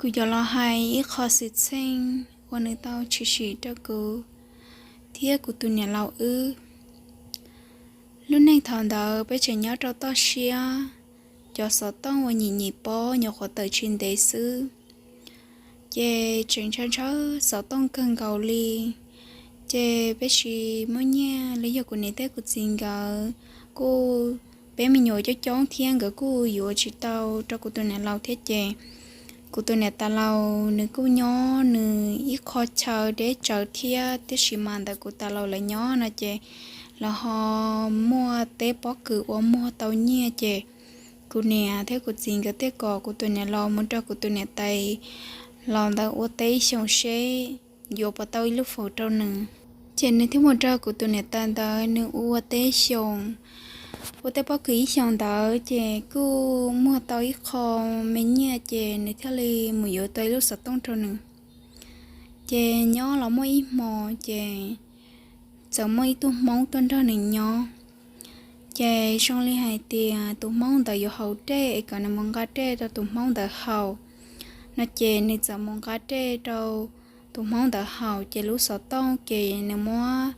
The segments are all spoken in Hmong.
Kuv yuav los hais ib qho xwm txheej uas nws tau tshwm sim rau kuv thiab kuv tus niam laus wb. Lub neej thaum ntawd peb tseem nyob rau toj siab, cov xov tooj uas nyim nyim pob nyuam qhuav tawm tsis ntev xwb, ces tseem ntshaw ntshaw xov tooj kawg nkaus li. Ces peb tsis muaj nyiaj li, yog kuv niam thiab kuv txiv nkawd kuj, peb me nyuam coob coob thiab nkawd kuj yuav tsis tau rau kuv tus niam laus thiab ces kuv tus niam tais laus nws kuj nyob nws ib qho chaw deb tsawv thiab, tiam sis mas ntawm kuv tais laus lawv nyob no ces lawv ho muaj teb pob kws ua muag tau nyiaj ces kuv niam thiab kuv txiv nkawd thiaj kom kuv tus niam laus mus nrog kuv tus niam tais laus ntawd ua teb ib xyoos seb yuav puas tau ib lub faus rau nws. Ces nws thiaj mus nrog kuv tus niam tais ntawd nws ua teb xyoos, ua teb pob kws ib xyoos ntawd ces kuj muag tau ib qho me nyiaj ces nws thiaj li mus yuav tau ib lub xov tooj rau nws. Ces nyob los muaj ib hmo ces txawm muaj ib tug Hmoob tuaj nrog nws nyob. Ces zoo li hais tias tus Hmoob ntawd yuav haus dej es kom nws mus nqa dej rau tus Hmoob ntawd haus no ces nws txawm mus nqa dej rau tus Hmoob ntawd haus ces lub xov tooj ces nws muab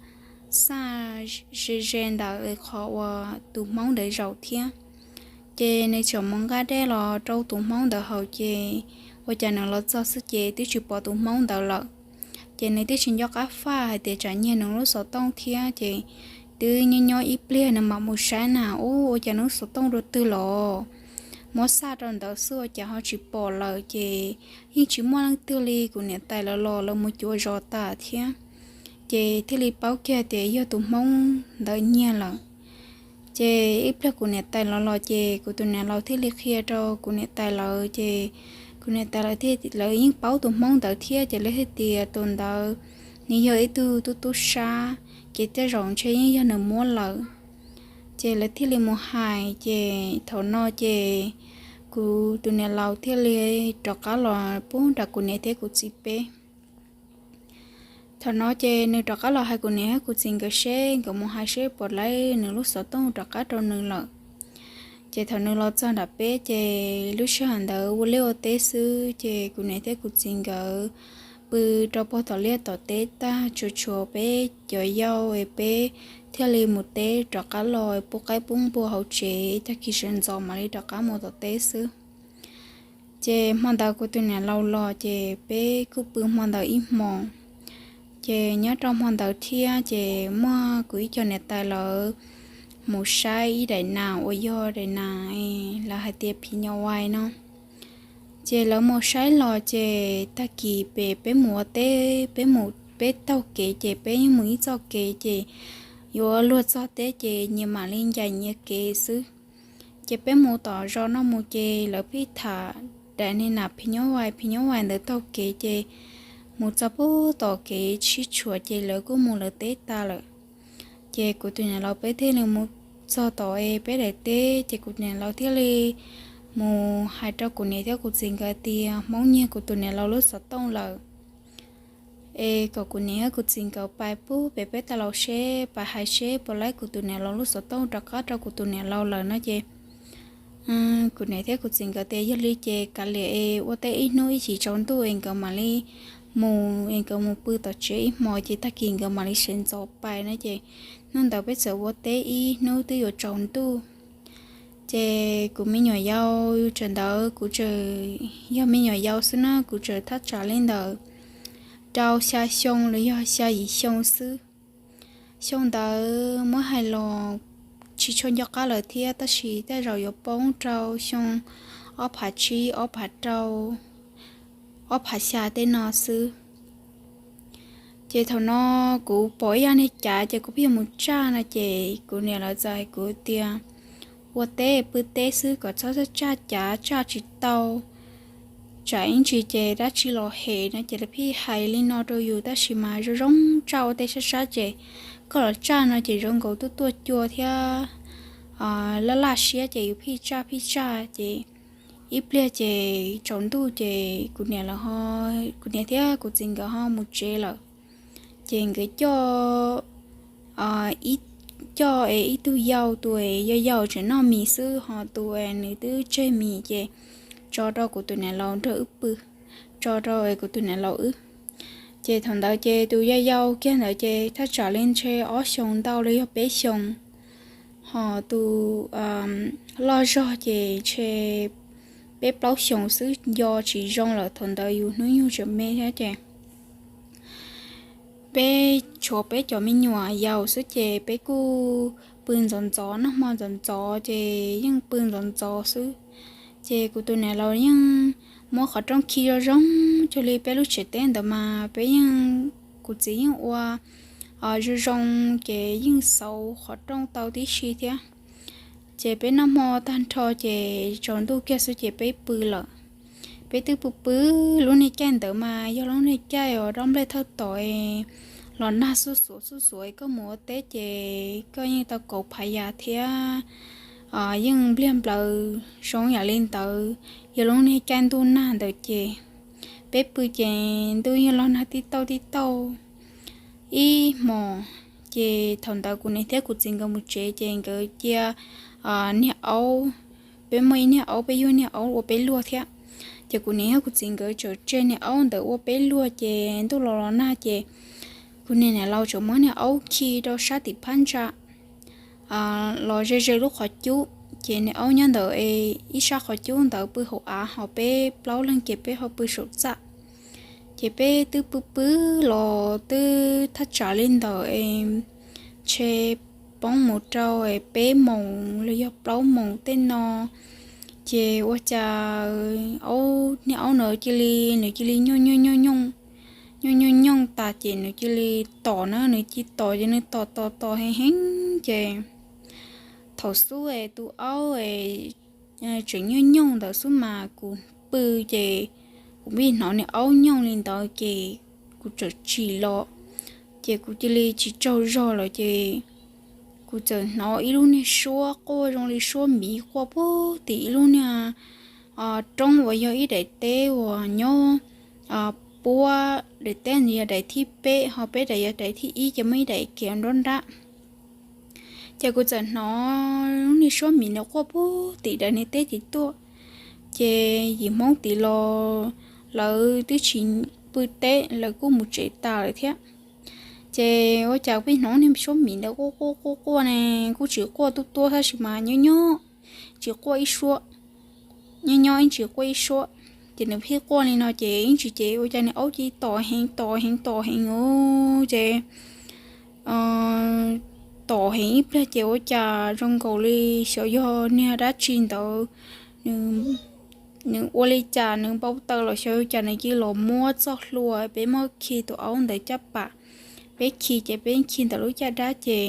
xaj ze ze ntawd qhov uas tus Hmoob ntawd zaum thiab. Ces nws txawm mus nqa dej los rau tus Hmoob ntawd haus ces ua cas nws los txog xwb ces twb tsis pom tus Hmoob ntawd lawm. Ces nws twb tsis nco qab faj hais tias tsam nyiag nws lub xov tooj thiab ces twb nyob nyob ib pliag nws mam mus saib na, ub, ua cas nws lub xov tooj dua twg los? Muab xaj rau ntawd xwb ua cas ho tsis pom lawm ces yeej tsis muaj leej twg li, kuv niam tais lawv los lawv mus cuav zos tas thiab. Ces thiaj li paub kiag tias yog tus Hmoob ntawd nyiag lawm. Ces ib pliag kuv niam tais lawv los ces kuv tus niam laus thiaj li qhia rau kuv niam tais lawv ces kuv niam tais lawv thiaj, lawv yeej paub tus Hmoob ntawd thiab ces lawv thiaj tias tus ntawd nws yog ib tug tub tub sab ces tej zaum ntshe yeej yog nws muab lawm. Ces lawv thiaj li mus hais ces thaum no ces kuv tus niam laus thiaj li rov qab los pub nram kuv niam thiab kuv txiv peb. Thaum no ces nws rov qab los hais kuv niam thiab kuv txiv nkawd seb nkawd mus hais seb puas laib nws lub xov tooj rov qab rau nws lawm. Ces thaum nws los txog nram peb ces lub sij hawm ntawd ua liaj ua teb xwb ces kuv niam thiab kuv txiv nkawd pw rau puag tom liaj tom teb tag, tsuas tshuav peb cov yau es peb thiaj li mus teb rov qab los pub qaib pub npua hauv tsev, tag kis sawv ntxov mam li rov qab mus tom teb xwb. Ces hmo ntawd kuv tus niam laus los ces peb kuj pw hmo ntawd ib hmos. Ces nyob rau hmo ntawd thiab ces muaj kuv ib co niam tais lawv mus saib ib daim nas uas yog daim nas lawv hais tias phim nyuj vais no. Ces lawv mus saib los ces tag kis pem peb mus ua teb, peb mus peb taug kev ces peb yeej mus ib txoj kev ces yuav luag txog teb ces nyias mam li ncaim nyias kev xwb. Ces peb mus tom zos no mus ces lawv pheej tham daim niag nas phim nyuj vais phim nyuj vais ntawd taug kev ces mus txog pub tom kev sib tshuam ces lawv kuj mus lawv teb tas lawm. Ces kuv tus niam laus peb thiaj li mus txog tom es peb daim teb ces kuv niam laus thiaj li mus hais rau kuv niam thiab kuv txiv nkawd tias Hmoob nyiag kuv tus niam laus lub xov tooj lawm. Es kom kuv niam thiab kuv txiv nkawd pais pub pem peb tau laus seb, pais hais seb puas laib kuv tus niam laus lub xov tooj rov qab rau kuv tus niam laus lawm no ces kuv niam thiab kuv txiv nkawd tias yog li ces kav liam es ua teb ib hnub ib chim tsaus ntuj es nkawd mam li mus, es nkawd mus pw tom tsev ib hmos ces tag kis nkawd mam li sawv ntxov pais no ces hnub ntawd peb txawm ua teb ib hnub twb yuav tsaus ntuj. Ces kuv me nyuam yaus tsam ntawd kuv tseem yog me nyuam yaus xwb na, kuv tseem thaj tsam li ntawd rau xya xyoo los yog xya yim xyoo xwb. Xyoo ntawd muab hais los tsis tshua nco qab lawm thiab, tab sis tej zaum yuav poob rau xyoo ob phav tsib, ob phav rau, ob phav xya tej no xwb. Ces thaum no kuv pom ib yam niag cav ces kuv pheej mus tsaj no ces kuv niam lawv txawm hais kuv tias ua teb pw teb xwb kom txhob tsaj cav, tsaj tsis tau, tsam ib ntsis ces dab tsi los hem no ces lawv pheej hais li no rau yus, tab sis mas zoo zoo tsaj ua teb sab sab ces koj los tsaj no ces zoo nkaus tuaj tuaj cua thiab laj laj siab ces yus pheej tsaj pheej tsaj ces ib pliag ces tsaus ntuj ces kuv niam lawv, kuv niam thiab kuv txiv nkawd ho mus tsev lawm. Ces nkawd coj, coj es ib tug yau, tus es yau yau tseem noj mis xwb, ho tus es nws twb tseg mis ces tso rau kuv tus niam laus nrog wb pw. tso rau kuv tus niam laus wb. Ces thaum ntawd ces tus yau yau kiag ntawd ces thaj tsam li ntshe ob xyoos ntau los yog peb xyoos, ho tus loj zog ces ntshe peb plaub xyoos xwb, nco tsis zoo lawm, thaum ntawd yus hnub nyoog tseem me thiab ces peb tshuav peb cov me nyuam yaus xwb ces peb kuj pw ntxov ntxov, noj hmo ntxov ntxov ces yeej pw ntxov ntxov xwb. Ces kuv tus niam laus yeej muab qhov rooj khi zoo zoo, cuag li peb lub tsev teb ntawd mas peb yeej, kuv txiv yeej ua zoo zoo, ces yeej xauv qhov rooj tau tib si thiab. Ces peb noj hmo tag nrho ces tsaus ntuj kiag xwb ces peb pw lawm. Peb twb pw pw, lub niag caij ntawd mas yog lub niag caij uas dob nplej thawj tom los nag xuj xuav xuj xuav, koj mus ua teb ces koj yeej tau kauv phav yas thiab yeej npliag nplaws zoo yam li ntawd, yog lub niag caij ntuj nag ntawd ces peb pw ces ntuj yeej los nag tib tauj tib tauj ib hmos. Ces thaum ntawd kuv niam thiab kuv txiv nkawd mus tsev ces nkawd cia niag aub, peb muaj ib niag aub, peb yug niag aub ua peb luag thiab. Ces kuv niam thiab kuv txiv nkawd tseem tseg niag aub ntawd ua peb luag ces ntuj los los nag ces kuv niam niam laus tseem muab niag aub khi rau sab tim phab ntsa los ze ze lub qhov cub, ces niag aub nyob ntawd, ib sab qhov cub ntawd pw hauv av, ho peb plaub leeg ces peb ho pw saum txaj. Ces peb twb pw pw los twb thaj tsam li ntawm ntshe poob mus rau peb moos los yog plaub moos tej no, ces ua cas aub, niag aub no cia li, nws cia li nyooj nyooj nyooj nyooj nyooj nyooj tas ces nws cia li tom na, nws cia li tom ces nws tom tom tom heev heev ces thaum xub tus aub tseem nyooj nyooj ntawd xwb mas kuv pw ces kuv pheej hnov niag aub nyooj li ntawd ces kuv txawm tsim los, ces kuv cia li tsis tsaug zog lawm ces kuv txawm hnov ib lub niag suab quaj zoo li suab miv quaj puag tim ib lub niag roob uas yog ib daim teb uas nyob puab daim teb ntawd yog daim thib peb, ho peb daim yog daim thib ib ces muaj ib daim kev nruab nrab. Ces kuv txawm hnov lub niag suab miv ntawd quaj puag tim daim niag teb tim tuaj. Ces yim Hmoob tim los lawv twb tsis pw teb, lawv kuj mus tsev tas lawm thiab. Ces ua cas pheej hnov niag suab miv ntawd quaj quaj quaj quaj ne, kuj tsis quaj tuab tuab tab sis mas nyob nyob tsis quaj ib suab, nyob nyob ib tsis quaj ib suab. Ces nws pheej quaj li no ces ib ntsis ces ua cas niag aub cia li tom heev tom heev tom heev os, ces tom heev ib pliag ces ua cas zoo nkaus li xyov yog niag dab tsi ntawd, nws ua li cas nws npau taws los xyov cas nws cia li los muab txoj hlua, peb muab khi tus aub ntawd caj pas, peb khi ces peb khi ntawm lub caj dab ces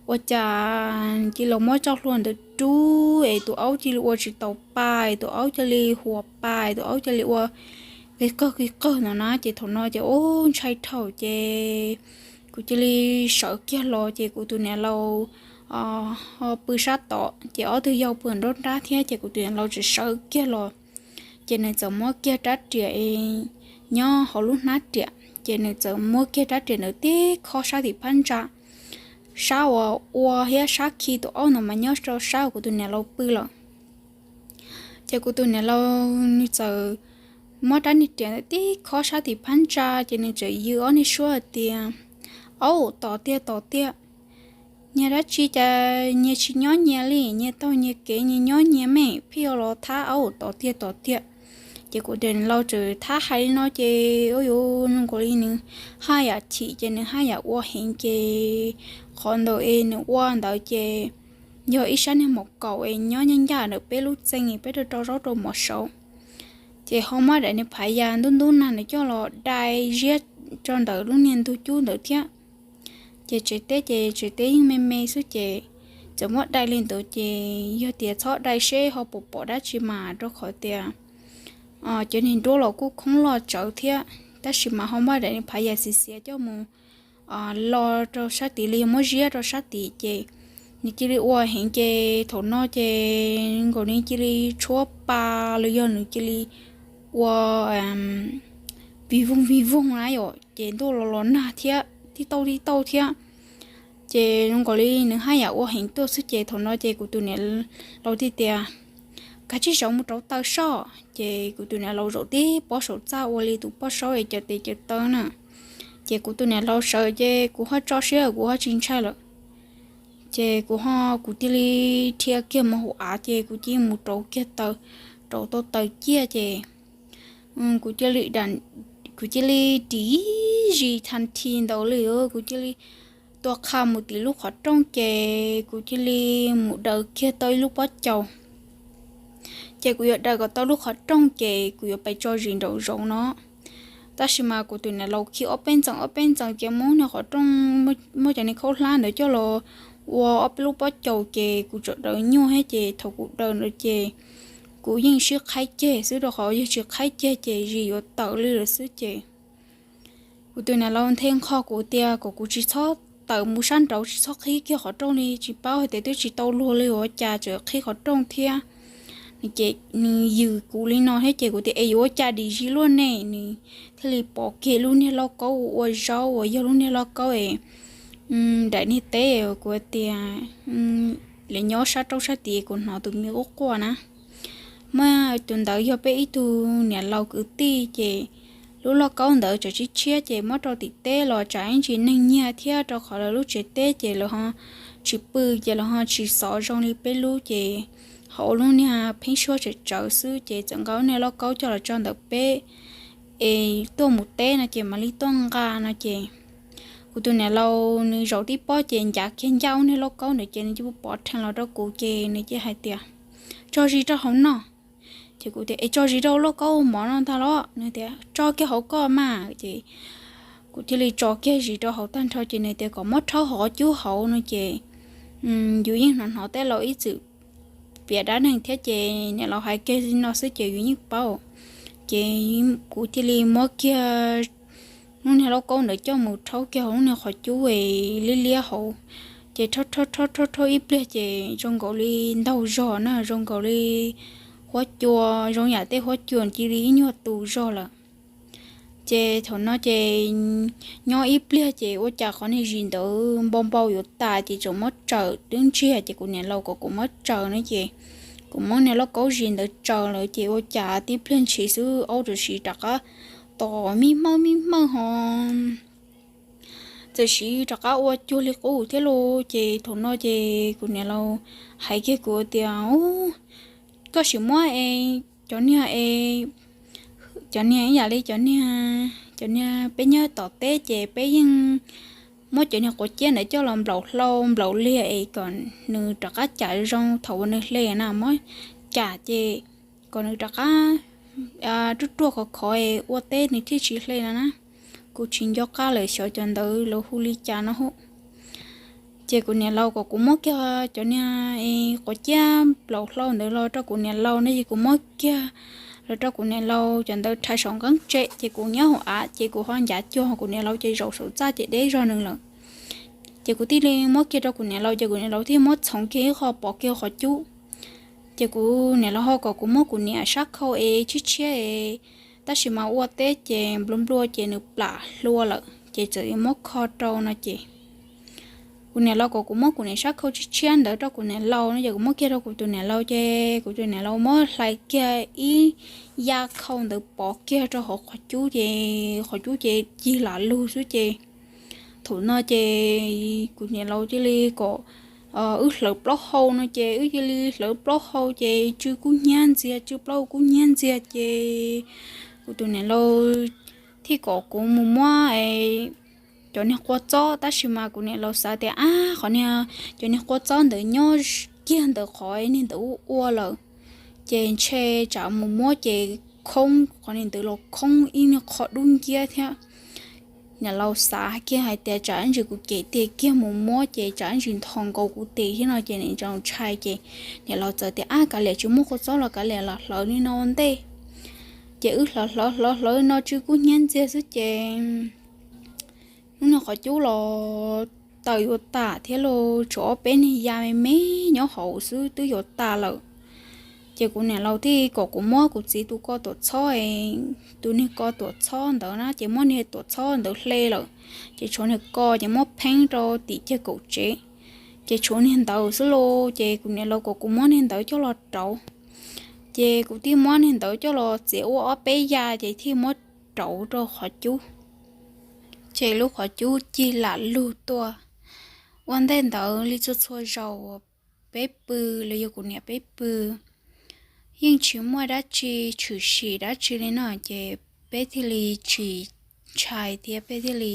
ua cas cia li los muab txoj hlua ntawd rub es tus aub cia li ua tsis taus pa, tus aub cia li huas pa, tus aub cia li ua qig qawg qig qawg no na. Ces thaum no ces ub ntshai dhau ces kuv cia li sawv kiag los ces kuv tus niam laus ho pw sab tod ces ob tug yau pw nruab nrab thiab ces kuv tus niam laus tseem sawv kiag los. Ces nws txawm muab kiag rab riam nyob hauv lub hnab riam ces nws txawm muab kiag rab riam ntawd tib khob sab tim phab ntsa, sab uas ua thiab sab khi tus aub ntawd mas nyob rau sab uas kuv tus niam laus pw lawm. Ces kuv tus niam laus nws txawm muab rab niag riam ntawd tib khob sab tim phab ntsa ces nws txawm yws ob niag suab hais tias, Aub, tom tiag tom tiag. Nyias dab tsi cas nyias tsis nyob nyias li, nyias taug nyias kev nyias nyob nyias me, pheej yuav los thab aub tom tiag tom tiag. Ces kuv tus niam laus txawm thab hais li no ces ua yuav zoo nkaus li nws haj yam chim ces nws haj yam ua heev ces qhov ntawd es nws ua ntawd ces yog ib sab niag mom kaum es nyob ncaj ncaj ntawm peb lub txee peb rau rau zaub rau mov saud. Ces ho muab daim niag phav yas ntub ntub nag nws coj los dai ziab rau ntawm lub niag ntug cub ntawd thiab. Ces tsev teb ces tsev teb yeej me me xwb ces txawm muab dai li ntawd ces yog tias txhob dai seb ho puas pom dab tsi mas rau qhov tias cov niag nruab los kuj khoob loj tsawv thiab, tab sis mas ho muab daim niag phav yas xiv xiav coj mus lo rau sab tid li yog muab ziab rau sab tid ces nws cia li ua heev ces thaum no ces nkaus nws cia li tshuab pa los yog nws cia li ua vig voog vig voog na yom, ces ntuj los los nag thiab tib tauj tib tauj thiab. Ces zoo nkaus li nws haj yam ua heev tuaj xwb ces thaum no ces kuv tus niam laus thiaj tias, Kav tsij sawv mus rauv taws soj. Ces kuv tus niam laus zaum tib pob saum txaj ua li tus poj saub es caws tes caws taw na. Ces kuv tus niam laus sawv ces kuv ho tso siab kuv ho tsis ntshai lawm. Ces kuv ho, kuv thiaj li dhia kiag mus hauv av ces kuv cia li mus rauv kiag taws, rauv tau taws ciaj ces kuv cia li, kuv cia li dim zis thas thi ntawd li, kuv cia li tua qha mus tim lub qhov rooj ces kuv cia li mus daws kiag tau ib lub pob caus. Ces kuv yuav daws kom tau lub qhov rooj ces kuv yuav pais tso zis nraum zoov no. Tab sis mas kuv tus niam laus khi ob peb ntxees ob peb ntxees ces muab niag qhov rooj, muab cov niag khaub hlab ntawd coj los ua ob peb lub pob caus ces kuv tseem daws nyuaj thiab ces thaum kuv daws ntawd ces kuv yeej sib qhaib ceg xwb rau qhov yog tsis qhaib ceg ces zis yuav tawm li lawm xwb ces kuv tus niam laus nthe nqho kuv tias kom kuv tsis txhob tawm mus sab nraud tsis txhob qhib kiag qhov rooj li, tsis paub hais tias twb tsis tau luag li ua cas tseem qhib qhov rooj thiab. Nws ces nws yws kuv li no thiab ces kuv tias es yuav ua cas dim zis luaj ne, nws thiaj li pov kiag lub niag lauj kaub ua ua zaub uas yog lub niag lauj kaub es daim niag teb kuv tias lawv nyob sab roob sab tid kuv hnov tus me quaj quaj na. Muaj tus ntawd yog peb ib tug niam laus kwv tij ces lub lauj kaub ntawd tseem tshiab tshiab ces muab rau tim teb los tsam ib ntsis neeg nyiag thiab rau qhov lawv lub tsev teb ces lawv ho tsis pw ces lawv ho tsis xov zoo li peb lub ces ho ua lub niag pheeb suab tsawv tsawv xwb ces txawm nqa lub niag lauj kaub coj los tso ntawm peb es tuaj mus teb no ces mam li tuaj nqa no ces kuv tus niam laus nws zaum tib pob ces ncav kiag ncaj lub niag lauj kaub ntawd ces nws cia li pov rhees los rau kuv ces nws cia li hais tias tso zis rau hauv no. Ces kuv tias es tso zis rau lauj kaub mov no ntag los? Nws tias tso kiag hauv koj mas. Ces kuv thiaj li tso kiag zis rau hauv tag nrho ces nws tias kom muab rhaub hauv qhov cub hauv no ces yus yeej hnov hnov tej laus ib txwm piav dab neeg thiab ces niam laus hais kiag li no xwb ces yus yeej paub. Ces kuv thiaj li muab kiag lub niag lauj kaub ntawd coj mus rhaub kiag hauv lub niag qhov cub es liab liab hauv. Ces rhaub rhaub rhaub rhaub ib pliag ces zoo nkaus li ntaug zog na, zoo nkaus li huab cua, zoo yam tej huab cua cia li ib nyuag tu zog lawm. Ces thaum no ces nyob ib pliag ces ua cas qhov niag zis ntawd npau npau yuav tas ces tseem muab tsawm twb ntsiag ces kuv niam laus kom kuv muab tsawm no ces kuv muab niag lauj kaub zis ntawd tsawm lawm ces ua cas tib pliag ntshis xwb aub txawm siv rov qab tom me hmawj me hmawj ho txawm siv rov qab ua cuag li qub thiab lauj. Ces thaum no ces kuv niam laus hais kiag kuv tias koj sim muab es cov niag es cov niag ib yam li cov niag, cov niag peb nyob tom teb ces peb yeej muab cov niag quav ciab ntawd coj los nplaum hlau nplaum liag es kom nws rov qab cam zoo thaum uas nws hle na, muab cam ces kom nws rov qab ruaj ruaj khov khov es ua teb nws thiaj tsis hle no na. Kuv tsis nco qab lawm xyov cov ntawd lawv hu li cas no hauj. Ces kuv niam laus kom kuv muab kiag cov niag quav ciab nplaum hlau ntawd los rau kuv niam laus no ces kuv muab kiag los rau kuv niam laus cov ntawd rhais saum nqeeb tsem ces kuv nyob hauv av ces kuv ho ncav cuag kuv niam laus ces zaum saum txaj ces deb zog nws lawm. Ces kuv thiaj li muab kiag rau kuv niam laus ces kuv niam laus thiaj muab txhoov kiag ib qho pov kiag qhov cub. Ces kuv niam laus ho kom kuv muab kuv niam sab khau es tshiab tshiab es tab sis mas ua teb ces nplua nplua ces nws plam hlua lawm ces txawm yuav muab kho rau no ces kuv niam laus kom kuv muab kuv niam sab khau tshiab tshiab ntawd rau kuv niam laus no ces kuv muab kiag rau kuv tus niam laus ces kuv tus niam laus muab hlais kiag ib ya khau ntawd pov kiag rau hauv qhov cub ces qhov cub ces cig lam lug xwb ces thaum no ces kuv niam laus cia li kom wb hlawv plaub hau no ces wb cia li hlawv plaub hau ces tsw kub hnyiab ntxiag, tsw plaub hau kub hnyiab ntxiag ces kuv tus niam laus thiaj kom kuv mus muab cov niag qua txob tab sis mas kuv niam laus xav tias ab qhov niag, cov niag qua txob ntawd nyob kiag ntawm qhov niag ntawd ua ua lawm ces ntshe tsam mus muab ces khoob qhov niag ntawd los khoob ib niag qho dub nciab thiab. Niam laus xav kiag hais tias tsam ib ntsis kuv cem tiag kiag mus muab ces tsam ib ntsis nthos nkaus kuv tes thiab no ces niam laus ntshai ces niam laus txawm tias ab kav liam tsis muab qua txob los kav liam los hlawv li no ua ntej. Ces wb hlawv hlawv hlawv hlawv no tsw kub hnyiab ntxiag xwb ces lub niag qhov cub los tawm yuav tas thiab lauj, tshuav ob peb niag ya me me nyob hauv xwb twb yuav tas lawm. Ces kuv niam laus thiaj kom kuv muab kuv txiv tus ko tuam txhob, tus niag ko tuam txhob ntawd na ces muab niag tuam txhob ntawd hle lawm, ces tshuav niag ko ces muab pheeb rau tim cag kaum tsev, ces tshuav niag ntawd xwb lauj. Ces kuv niam laus kom kuv muab niag ntawd coj los rauv. Ces kuv thiaj muab niag ntawd coj los txiav ua ob peb yam ces thiaj muab rauv rau qhov cub. Ces lub qhov cub cig lam lug tuaj. Ua ntej ntawd li txhua txhua zaus uas peb pw, los yog kuv niam peb pw, yeej tsis muaj dab tsi tshwm sim dab tsi li no ces peb thiaj li tsis ntshai thiab peb thiaj li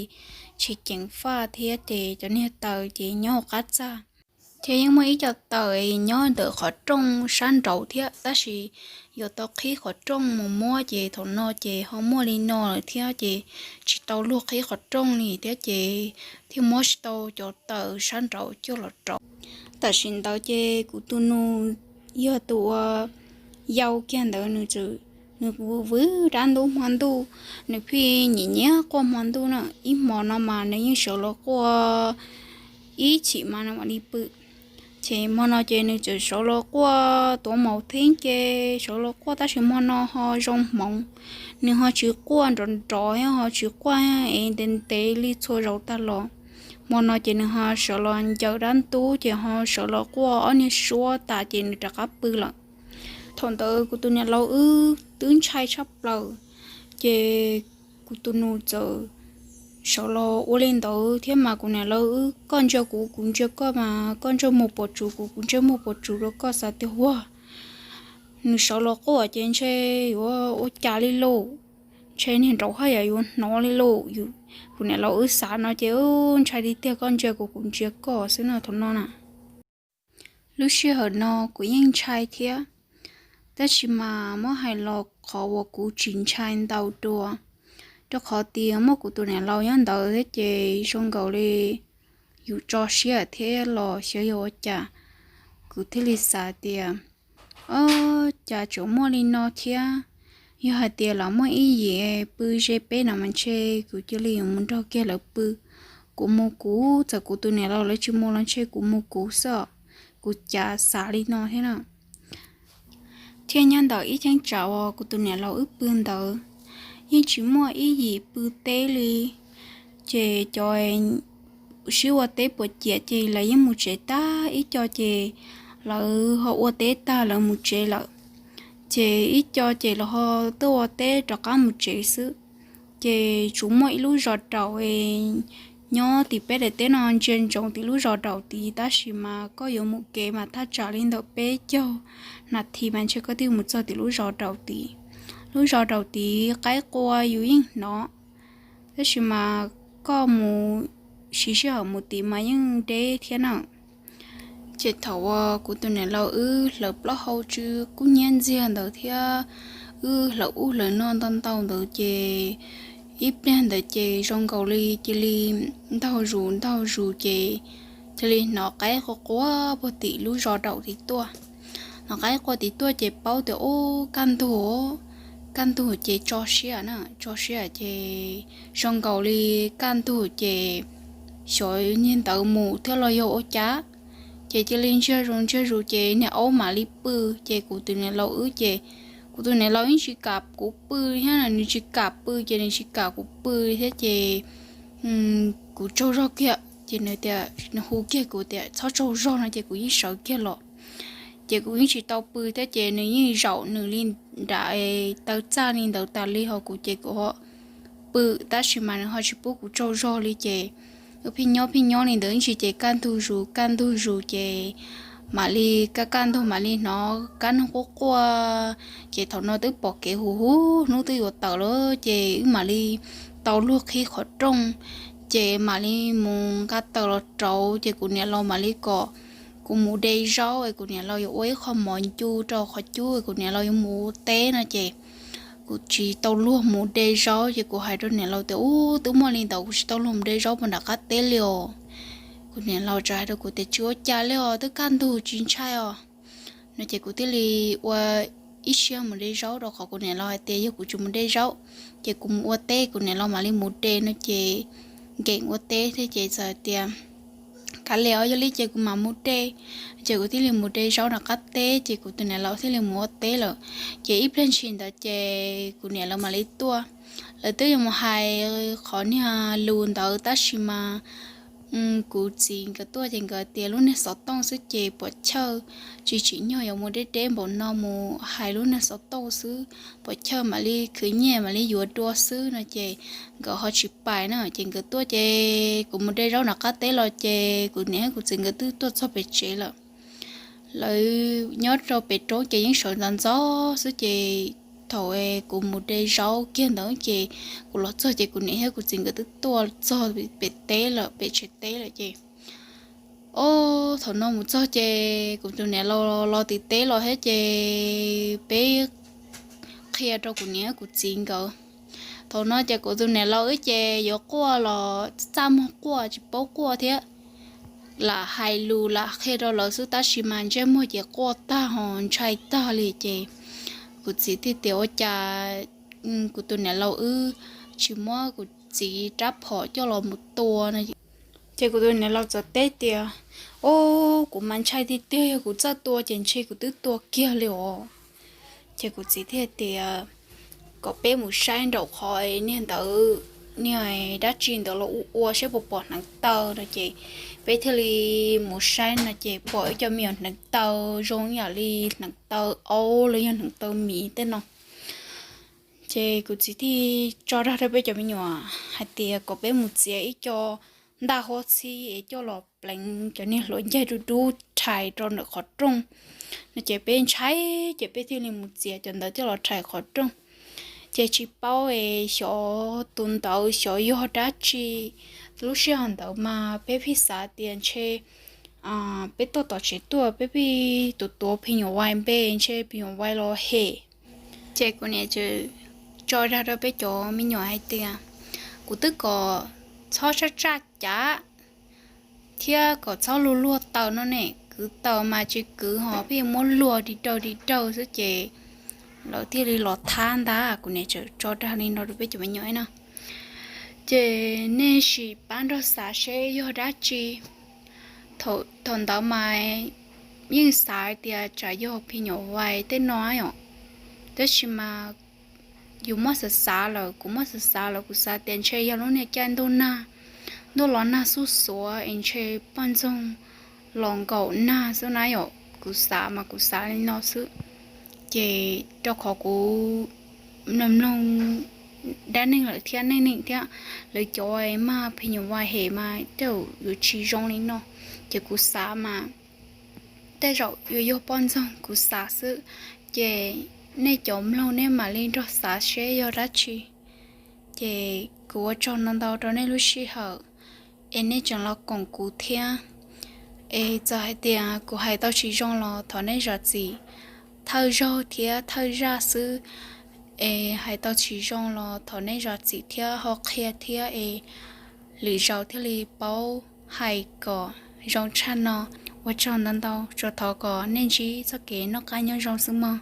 tsis ceev faj thiab ces cov niag taws ces nyob hauv qab txaj. Ces yeej muaj ib co taws nyob ntawm qhov rooj sab nraud thiab tab sis yuav tau qhib qhov rooj mus muab ces thaum no ces ho muaj li no lawm thiab ces tsis tau luag qhib qhov rooj li thiab ces thiaj muab tsis tau cov taws sab nraud coj los rauv. Tam sim ntawd ces kuv tus nus yog tus uas yau kiag ntawd nws txawm, nws vwm vwm dab ntub hmo ntuj, nws pheej nyiam nyiam quaj hmo ntuj na, ib hmo no mas nws yeej sawv los quaj ib chim mas nws mam li pw. Ces hmo no ces nws txawm sawv los quaj tuav maum theeb ces sawv los quaj tab sis hmo no ho zoo hmoov, nws ho tsis quaj nrov nrov thiab ho tsis quaj es ntev ntev li txhua zaus tag los. Hmo no ces nws ho sawv los ncaws dab ntub ces ho sawv los quaj ob niag suab tas ces nws rov qab pw lawm. Thaum ntawd kuv tus niam laus wb twb ntshai tshaj plaws, ces kuv tus nus txawm sawv los ua li ntawd thiab mas kuv niam laus wb, koj ntsia kuv, kuv ntsia koj mas koj ntsej muag puas tsuv kuv, kuv ntsej muag puas tsuv rau koj xav tias huag, nws sawv los quaj ces ntshe yuav ua cas li lauj, ntshe niag nraud haj yam yuav hnov li lauj. Kuv niam laus wb xav no ces ntshai tiag tiag, koj ntsia kuv, kuv ntsia koj xwb no thaum no na. Lub sij hawm no kuv yeej ntshai thiab, tab sis mas muab hais los qhov uas kuv tsis ntshai ntau dua, rau qhov tias muaj kuv tus niam laus nyob ntawd thiab ces zoo nkaus li yus tso siab thiab los xyov yog ua cas, kuv thiaj li xav tias, o, cas tseem muaj li no thiab. Yog hais tias lawv muaj ib yim pw ze peb no mas ntshe kuv cia li yuav mus nrog kiag lawv pw. Kuv mus kuv, txawm kuv tus niam laus lawv tsis mus los ntshe kuv mus kuv xwb. Kuv cas xav li no thiab na. Thiab nyob ntawm ib cheeb tsam uas kuv tus niam laus wb pw ntawd, yeej tsis muaj ib yim pw teb li. Ces cov sib ua teb puas ciam ces lawv yeej mus tsev tag, ib co ces lawv ho ua teb tag lawv mus tsev lawm. Ces ib co ces los ho tuaj ua teb rov qab mus tsev xwb. Ces tsuas muaj ib lub zos daus nyob tim peb daim teb no ntsia ntsoov tim lub zos daus tid, tab sis mas koj yuav mus kev mas thaj tsam li ntawm peb caug nas this mas ntshe koj twb mus txog tim lub zos daus tid. Lub zos daus tid qaib qua yus yeej hnov, tab sis mas koj mus siv sij hawm mus tid mas yeej deb thiab na. Ces thaum uas kuv tus niam laus wb hlawv plaub hau tsw kub hnyiab ntxiag ntawd thiab wb hlawv ub hlawv no ntau ntau ntawd ces ib pliag ntawd ces zoo nkaus li cia li ntaug zus ntaug zus ces cia li hnov qaib qua qua puag tim lub zos daus tid tuaj. Hnov qaib qua tid tuaj ces paub tias ub kaj ntug, kaj ntug ces tso siab na, tso siab ces zoo nkaus li kaj ntug ces xyov niag ntawd mus thiab los yog ua cas, ces cia li ntsiag zus ntsiag zus ces niag aub mam li pw. Ces kuv tus niam laus wb ces kuv tus niam laus yeej tsis kam kuv pw thiab, nws tsis kam pw ces nws tsis kam kuv pw thiab ces kuv tsaug zog kiag ces nws tias, nws hu kiag kuv tias txhob tsaug zog no ces kuv yeej sawv kiag los. Ces kuv yeej tsis tau pw thiab ces nws yeej zaum nws li nram taw txaj li ntawd tas li ho kuv ces kuv pw, tab sis mas nws ho tsis pub kuv tsaug zog li ces wb pheej nyob pheej nyob li ntawd ib ntsis ces kaj ntug zus kaj ntug zus ces mam li kaj kaj ntug mam li hnov kab noog quaj quaj. Ces thaum no twb pom kev huv huv hnub twb yuav tawm lawm ces wb mam li tau luag qhib qhov rooj, ces mam li mus nqa taws los rauv ces kuv niam laus mam li kom kuv mus de zaub es kuv niam laus yuav ua ib qho mov ncu rau qhov cub es kuv niam laus yuav mus ua teb no ces kuv tsis tau luag mus de zaub ces kuv hais rau niam laus tias ub twb muaj li ntawd kuv tsis tau luag mus de zaub puag nram qab teb li os. Kuv niam laus txawm hais rau kuv tias tsis ua cas li os, twb kaj ntug tsis ntshai os no ces kuv thiaj li ua ib siab mus de zaub rau qhov kuv niam laus hais tias yog kuv tsis mus de zaub ces kuv mus ua teb kuv niam laus mam li mus de no ces nkees ua teb thiab ces txawm tias kav liam os, yog li ces kuv mam mus de. Ces kuv thiaj li mus de zaub nram qab teb ces kuv tus niam laus thiaj li mus ua teb lawm. Ces ib pliag ntshis ntawd ces kuv niam laus mam li tuaj. Lawv twb yuav mus hais qhov niag lus ntawd tab sis mas kuv txiv nkawd tuaj ces nkawd tias lub niag xov tooj xwb ces puas chawj, tsis tsim nyog yuav mus deb deb npaum no mus hais lub niag xov tooj xwb, puas chawj mam li khwv nyiaj mam li yuav dua xwb no ces nkawd ho tsis pais na. Ces nkawd tuaj ces kuv mus de zaub nram qab teb los ces kuv niam thiab kuv txiv nkawd twb tuaj txog pem tsev lawm. Lawv nyob rau pem roob ces yeej sawv ntxov ntxov xwb ces thaum kuv mus de zaub kiag ntawd ces kuv los txog ces kuv niam thiab kuv txiv nkawd twb tuaj txog pem teb lawm, pem tsev teb lawm ces, o, thaum no mus txog ces kuv tus niam laus los tim teb los thiab ces peb qhia rau kuv niam kuv txiv nkawd. Thaum no ces kuv tus niam laus wb ces yuav quaj los txaj muag quaj tsis paub quaj thiab, lam hais lus lam qhia rau lawv xwb tab sis mas ntsej muag ces quaj tag ho ntshai tag li ces kuv txiv thiaj tias ua cas kuv tus niam laus wb tsis muab kuv txiv rab phom coj los mus tua no. Ces kuv tus niam laus txawm teb tias, o, kuv mas ntshai tiag tiag, yog kuv txawj tua ces ntshe kuv twb tua kiag li os. Ces kuv txiv thiaj tias kom peb mus saib nraum qhov niag ntawd, niag dab tsi ntawd los ua ua saib puas pom hneev taw no ces peb thiaj li mus saib no ces pom ib co me nyuam hneev taw zoo ib yam li hneev taw aub los yog hneev taw miv tej no. Ces kuv txiv thiaj tso dag rau peb cov me nyuam hais tias kom peb mus txiav ib co ntaj huab txhib es coj los pleev cov niag hluav ncaig dub dub rhais rau ntawm qhov rooj no ces peb ntshai, ces peb thiaj li mus txiav cov ntawd coj los rhais qhov rooj. Ces tsis paub es xyov tus ntawd xyov yog dab tsi. Lub sij hawm ntawd mas peb pheej xav tias ntshe peb tuaj tom tsev tuaj peb pheej tuav tuav phim nyuj vais npe ntshe phim nyuj vais los hem. Ces kuv niam tso dag rau peb cov me nyuam hais tias kuv twb kom txhob tsaj tsaj cav thiab kom txhob luag luag taws no ne, kwv taws mas tsis kwv ho pheej muab luag di daw di daw xwb ces lawv thiaj li los thab ntag. Kuv niam tseem tso dag li no rau peb cov me nyuam na. Ces nej sim pab nrog xav seb yog dab tsi. Thaum ntawd mas yeej xav tias tsam yog phim nyuj vais tej no os, tab sis mas yus muab xav xav lawm, kuv muab xav xav lawm kuv xav tias ntshe yog lub niag caij ntuj nag, ntuj los nag xuj xuav es ntshe poj ntxoog los nkaum nag xwb na yom. Kuv xav mas kuv xav li no xwb. Ces rau qhov kuv mloog mloog dab neeg lawm thiab neej neeg thiab lawv cov mag phim nyuj vais hem mas tej zaum yuav tsis zoo li no. Ces kuv xav mas tej zaum yuav yog poj ntxoog, kuv xav xwb. Ces nej cov mloog nej mam li nrog xav seb yog dab tsi. Ces kuv ua tsaug ntau ntau rau nej lub sij hawm es nej tseem los koom kuv thiab. Es txawm hais tias kuv hais tau tsis zoo los thov nej zam txim, thawj zaug thiab thawj zaj xwb. Es hais tau tsis zoo los thov nej zam txim thiab ho qhia thiab es lwm zaus thiaj li paub hais kom zoo tshaj no. Ua tsaug ntau ntau, tsuas thov kom nej ntsib txoj kev noj qab nyob zoo xwb mog.